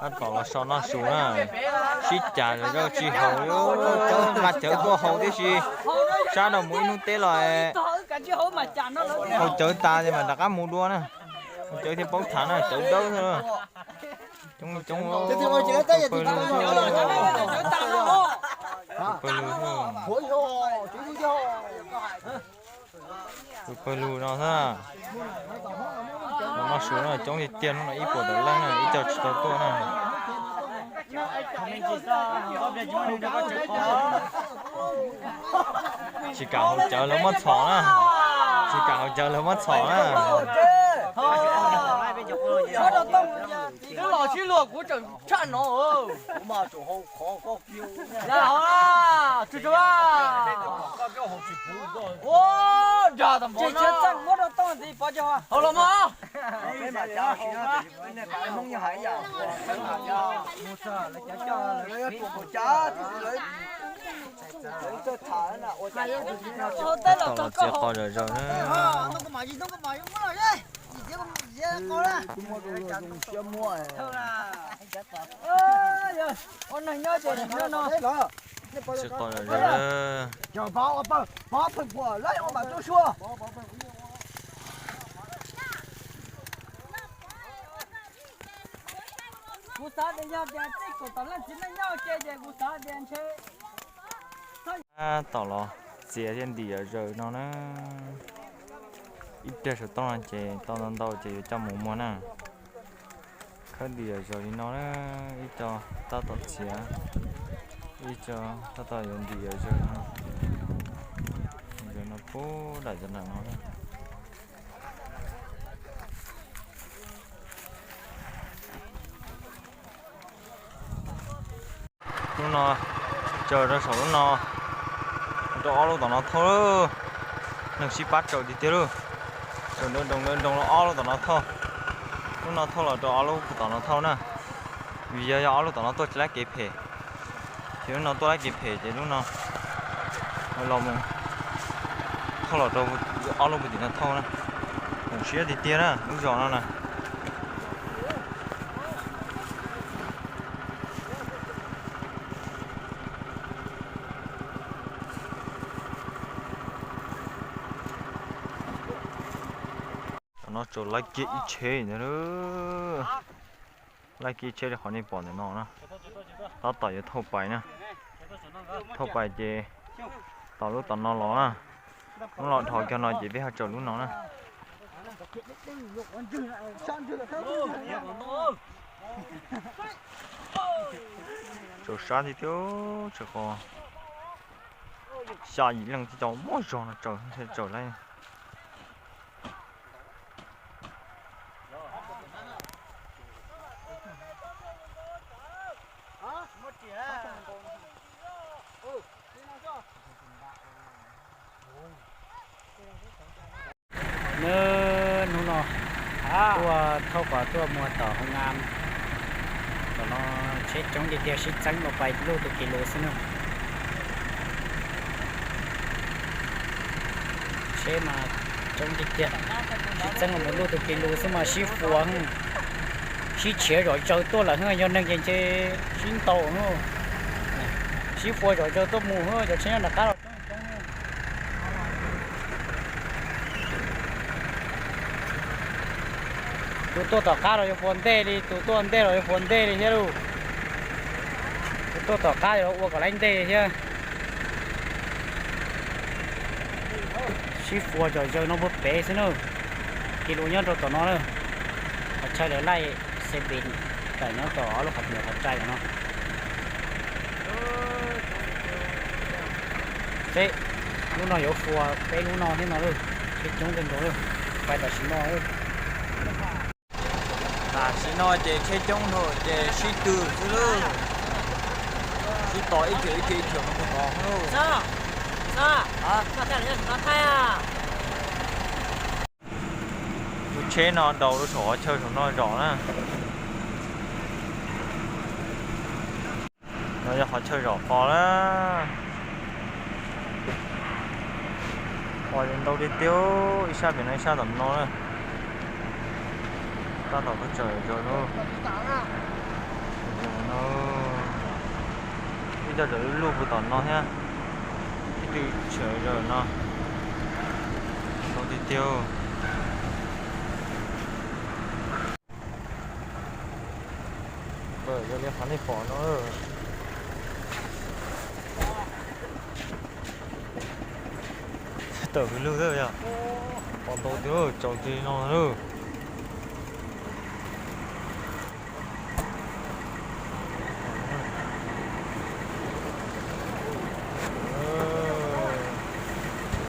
Tab tom los so noj su na, sib cav zog tsis haus, nqa cawv tuaj haus tib si, sab no mus ib hnub teb los haus cawv tas ces mam rov qab mus dua na. Haus cawv thiaj paub tham na, cawv dawb xwb. Coob coob, pawg lug xwb, pawg lug xwb. Tus pawg lug no xwb. Los noj su no coob tiag tiag, hnub no ib puas tawm leej na, ib co tsis tau tuaj na. Tsis kam haus cawv lawv muab txhom na. Tsis kam haus cawv lawv muab txhom na. Twb los sib luag kuv tseem tshaj no. Ua, nrog tau npaum no. Hau los mas. Tab tom los txiav qos zom zaws na. Txiav qos zom zaws na. Kuv xav tias yog tias tej kaum tawm leej txiv neej nyob ua ke ces kuv xav tias ntshe. Tab tom los txiav thiab ntim zom zaws no na. Ib pliag saum toj no ces tau ntau ntau ces yuav coj mus muag na. Khawb ntim zom zaws li no na, ib co tab tom txiav, ib co tab tom yuav ntim zom zaws no. Zom zaws no puag nram cov nram no na. Lub no, tsaws rau saum lub no, rau ob lub tom no thauj. Neeg sib pab tsaws tiag tiag lauj. Tsaws nroo nroo nroo ob lub tom no thauj. Lub no thauj los rau ob lub tom no thauj na. Vim yog, yog ob lub tom no tuaj tsis laib kev phem, ces lub no tuaj laib kev phem ces lub no los mus thauj los rau ob lub puag tim no thauj na. Zoo siab tiag tiag na lub zos no na. Tom no tsaws laij kiag ib tsheb ntag. Laij kiag ib tsheb li qhov nej pom ntawm no na. Tab tom yuav thauj pais na. Thauj pais ces tom lub tom no los na. Lub los dhos kiag no ces peb ho tsaws lub no na. Tsaws sab tiag tiag, tsaws qhov xya yim leej tib co muaj zog no tsaws, tsaws laij. Nws hnub no tuaj thauj kom tuaj muag tom hoo na. Tom no tsheb coob tiag tiag, sib txeeb mus pais luj tus kis lus xwb na. Tsheb mas coob tiag tiag, sib txeeb mus luj tus kis lus xwb mas sib fuas, sib tshiav zom zaws tuaj lawm, yog neeg ces ntshe sib ntaus. Sib fuas zom zaws tuaj mus, cov tsheb nyob nram qab los coob coob. Tus tuaj tom qab los yuav fuas ntej li, tus tuaj ntej los yuav fuas ntej li thiab lauj. Tus tuaj tom qab yuav ua kom laib ntej thiab. Sib fuas zom zaws no puag pem xwb na. Kis lus nyob rau tom no na. Qhov chaw lawv laij xe pis tawm nyob tom ob lub qhov txos qhov tsaib no. Seb, lub no yuav fuas peb lub no thiab no lauj. Tsheb coob kawg nkaus lauj. Pais tam sim no lauj. Tam sim no ces tsheb coob dhau ces sib tw xwb lauj. Sib tos ib chim ib chim ib chim mus tod lauj. Tus tsheb no daus rau saum qhov chaw saum no zom na. No yog qhov chaw zom qos na. Qos ntau tiag tiag, ib sab pem no ib sab tom no na. Tab tom tuaj tsaws zom zaws lauj. Coj zawm lub lub puag tom no thiab. Ib tug tshawm zaum no. Ntau tiag tiag. Yog li qhov nej pom no, tawm hws lug xwb yog. Pom ntau tiag, tsaus nti no lawm.